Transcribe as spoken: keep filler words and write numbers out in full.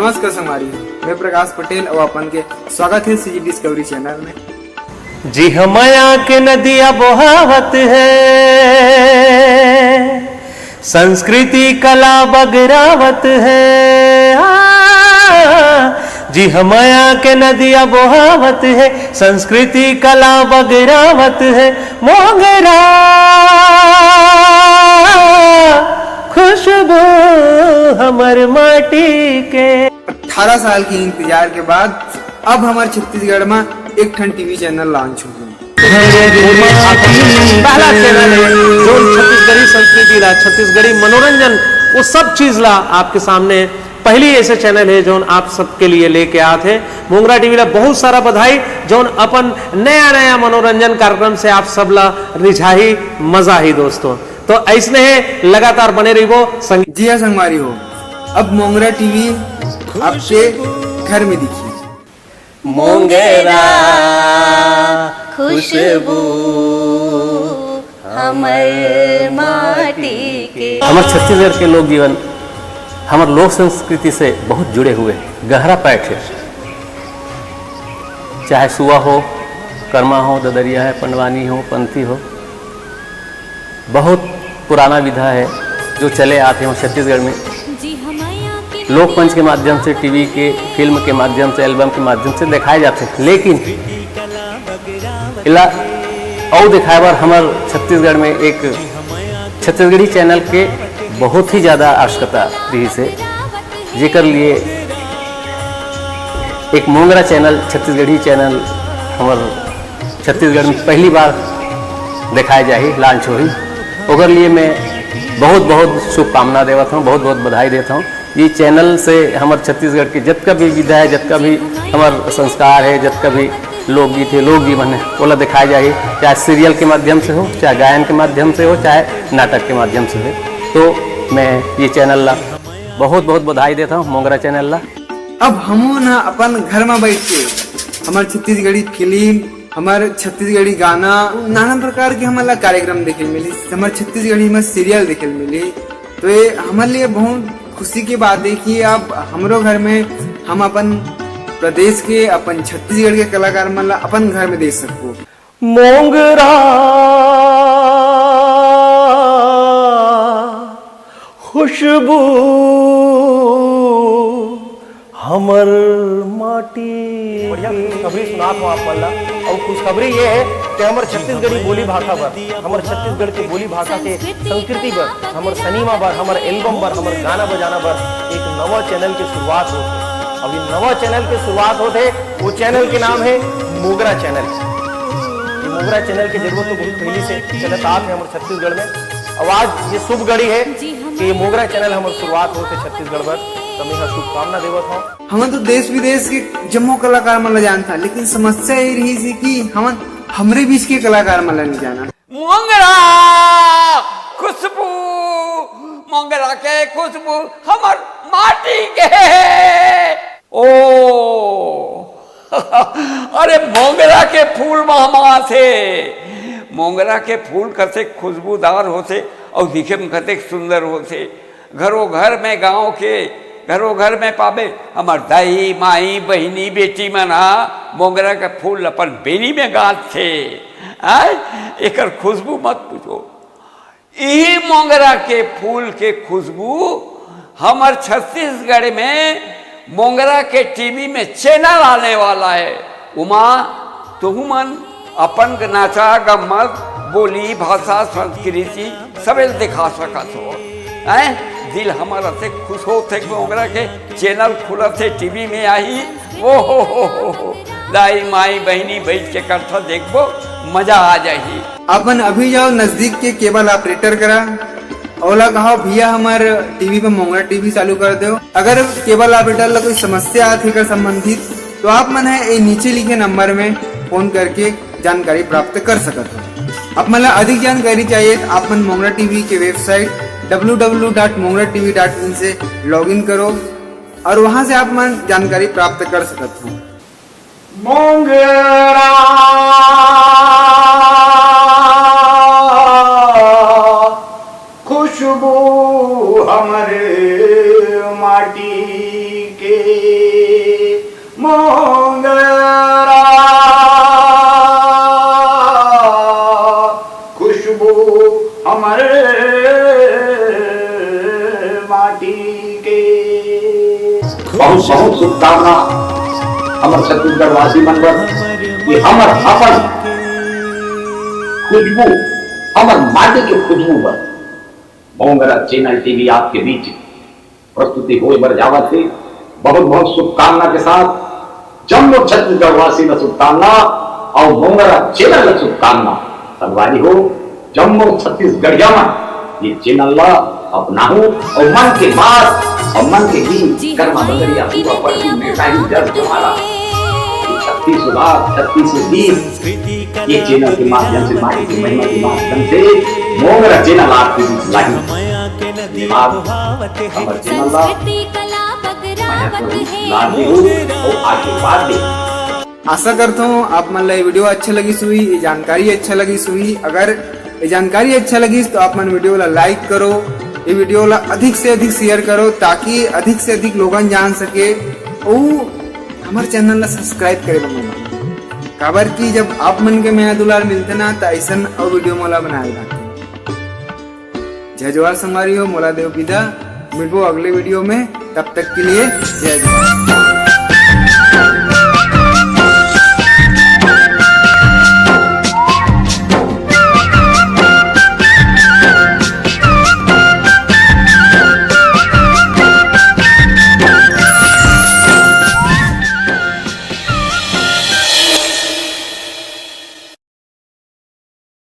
नमस्कार संगवारी, मैं प्रकाश पटेल और अपन के स्वागत है सीजी डिस्कवरी चैनल में। जी हमया के नदिया बोहावत है, संस्कृति कला बगरावत है। आ, जी हमया के नदिया बोहावत है, संस्कृति कला बगरावत है। मोंगरा खुशबू हमर माटी के। अठारह साल के इंतजार के बाद अब हमर छत्तीसगढ़ में एक ठन टीवी चैनल लॉन्च हो गए। पहला चैनल है जो छत्तीसगढ़ी संस्कृति ला, छत्तीसगढ़ी मनोरंजन, वो सब चीज ला आपके सामने पहली ऐसे चैनल है जो आप सबके लिए लेके आत है। मोंगरा टीवी ला बहुत सारा बधाई, जो अपन नया नया मनोरंजन कार्यक्रम से आप सब ला रिझाही, मजा ही दोस्तों। तो ऐसने है, लगातार बने रहिबो संग- जी हाँ संगवारी हो, अब मोंगरा टीवी आपके घर में दिखी। मोंगरा खुशबू हमर माटी के। हमर छत्तीसगढ़ के लोक जीवन हमर लोक संस्कृति से बहुत जुड़े हुए हैं, गहरा पैठ है। चाहे सुआ हो, कर्मा हो, ददरिया है, पंडवानी हो, पंथी हो, बहुत पुराना विधा है जो चले आते हैं छत्तीसगढ़ में। लोकमंच के माध्यम से, टीवी के, फिल्म के माध्यम से, एल्बम के माध्यम से दिखाए जाते हैं, लेकिन इला अउ दिखाए बर हमर छत्तीसगढ़ में एक छत्तीसगढ़ी चैनल के बहुत ही ज्यादा आवश्यकता रही से, जेकर लिए एक मोंगरा चैनल, छत्तीसगढ़ी चैनल हमर छत्तीसगढ़ में पहली बार दिखाए जाही, लॉन्च होही। ओकर लिए मैं बहुत बहुत शुभकामना देवत हूँ, बहुत बहुत बधाई देता हूँ। ये चैनल से हमर छत्तीसगढ़ के जतका भी विधा है, जतका भी हमर संस्कार है, जतका भी लोकगीत है, लोक जीवन है, ओला दिखाए जाही, चाहे सीरियल के माध्यम से हो, चाहे गायन के माध्यम से हो, चाहे नाटक के माध्यम से हो। तो मैं ये चैनल ला बहुत बहुत बधाई देता हूँ, मोंगरा चैनल ला। अब हमू न अपन घर में बैठ के हमर छत्तीसगढ़ी फिल्म, हमर छत्तीसगढ़ी गाना, नाना प्रकार के हमन ला कार्यक्रम देखे ल मिली, हमर छत्तीसगढ़ी में सीरियल देखे ल मिली। तो ये हमर लिए बहुत खुशी की बात है कि अब हमरो घर में हम अपन प्रदेश के, अपन छत्तीसगढ़ के कलाकार मन ला अपन घर में देख सकबो। मोंगरा खुशबू हमर माटी। बढ़िया खुशखबरी सुनात हूँ आप मन ला। और खुशखबरी ये है कि हमर छत्तीसगढ़ी बोली भाषा बर, हमर छत्तीसगढ़ के बोली भाषा के संस्कृति बर, हमर सिनेमा बर, हमर एल्बम बर, हमर गाना बजाना बर एक नवा चैनल के शुरुआत होत हे। अब ये नवा चैनल के शुरुआत होत हे, वो चैनल के नाम है मोगरा चैनल। ये मोगरा चैनल के जरूरत तो बहुत पहले से चलत आत है हमर छत्तीसगढ़ में। अब आज ये शुभ घड़ी है कि ये मोगरा चैनल हमर शुरुआत होत हे छत्तीसगढ़ बर, तो मैं शुभकामना देवत हूँ। हमन तो देश विदेश के जम्मो कलाकार मन ला जानथन, लेकिन समस्या ये रही थी कि हमन हमरे बीच के कलाकार मन ला नहीं जाना। मोंगरा खुशबू, मोंगरा के खुशबू हमर माटी के। ओ अरे मोंगरा के फूल महमाथे, मोंगरा के फूल कतेक खुशबूदार होथे अउ दिखे में कतेक सुंदर होथे। घरो घर में गांव के घरो घर में पाबे, हमर दाई, माई, बहिनी, बेटी मन हा मोंगरा के फूल अपन बेनी में गांथथे। आय, एकर खुशबू मत पूछो। इही मोंगरा के फूल के खुशबू हमर छत्तीसगढ़ में मोंगरा के टीवी में चैनल आने वाला है। उमा तुहू मन अपन नाचा, गम्मत, बोली, भाषा, संस्कृति सबे ल दिखा सकत हो। हैं? दिल हमर अतेक खुश होत हे कि मोंगरा के चैनल खुलत हे, टीवी में आही। ओ हो हो हो हो। दाई, माई, बहिनी बैठ के करथा देखबो, मजा आ जाही। अपन अभी जाओ नजदीक के केबल ऑपरेटर करा, ओला कहो, "भैया, हमर टीवी पे मोंगरा टीवी चालू कर दो।" अगर केबल ऑपरेटर ला कोई समस्या आथे एकर संबंधित, तो आप मन ह ए नीचे लिखे नंबर में फोन करके जानकारी प्राप्त कर सकत हो। आप मन ला अधिक जानकारी चाहिए, तो आप मन मोंगरा टीवी के website W W W dot मोंगरा टीवी डॉट इन से लॉग इन करो और वहां से आप मन जानकारी प्राप्त कर सकत हो। मोंगरा खुशबू हमर माटी के। वो हमर माटी के। बहुत बहुत शुभकामना हमर छत्तीसगढ़ वासी मन बर कि हमर अपन खुशबू, हमर माटी के खुशबू बर मोंगरा चैनल टीवी आपके बीच प्रस्तुति होए बर जावत हे। बहुत बहुत शुभकामना के साथ जम्मो छत्तीसगढ़ वासी ला शुभकामना अउ मोंगरा चैनल ला शुभकामना। संगवारी हो, जम्मो छत्तीसगढ़िया मन ये चैनल ला अपनाहू अउ मन के बात अउ मन के गीत कर्मा बदरिया हुआ पर हमेशा ही जल तुम्हारा छत्तीस सुधार छत्तीस गीत ये चैनल के माध्यम से, माटी की महिमा के माध्यम से मोंगरा चैनल आपके बीच लाही। धन्यवाद। हमर चैनल ला मया करू, लाड देहू अउ आशीर्वाद देहू। आशा करता हूँ आप मन ला ये वीडियो अच्छा लगिस हुई, ये जानकारी अच्छा लगिस हुई। अगर ये जानकारी अच्छा लगिस तो आप मन वीडियो ला लाइक करो, ये वीडियो ला अधिक से अधिक शेयर करो, ताकि अधिक से अधिक लोगन जान सके अउ हमर चैनल ला सब्सक्राइब करे बर मत भूलना। काबर कि जब आप मन के मया दुलार मिलथे ना, त अइसन अउ वीडियो मोला बनाए ला आथे। जय जोहार संगवारी हो, मोला देव विदा, मिलबो अगले वीडियो में, तब तक के लिए जय जोहार।